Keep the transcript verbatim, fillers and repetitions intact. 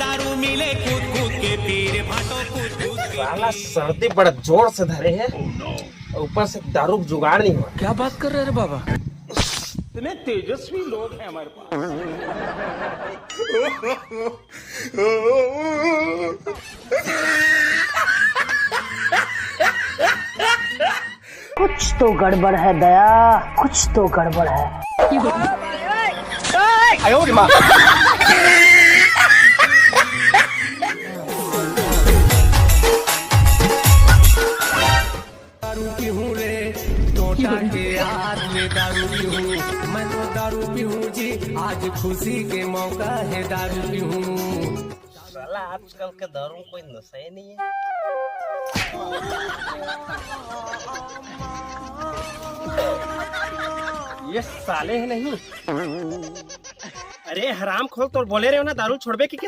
दारू मिले कूद कूद के पीर भाटो कूद कूद के। साला सर्दी बड़ा जोर से धरे हे, ऊपर से दारू के जुगाड़ नहीं हुआ। क्या बात कर रहे रे बाबा? इतने तेजस्वी लोग हैं हमारे पास। कुछ तो गड़बड़ है दया, कुछ तो गड़बड़ है। दारू पीहूँ रे, टोटा के याद में दारू पीहूँ, मैं तो दारू पीहूँ जी, आज खुशी के मौका है दारू पीहूँ। साला आजकल के दारू में कोई नशा ही नहीं है। ये साले हैं नहीं। अरे हराम खोर, तोर बोले रहे हो ना दारू छोड़बे की।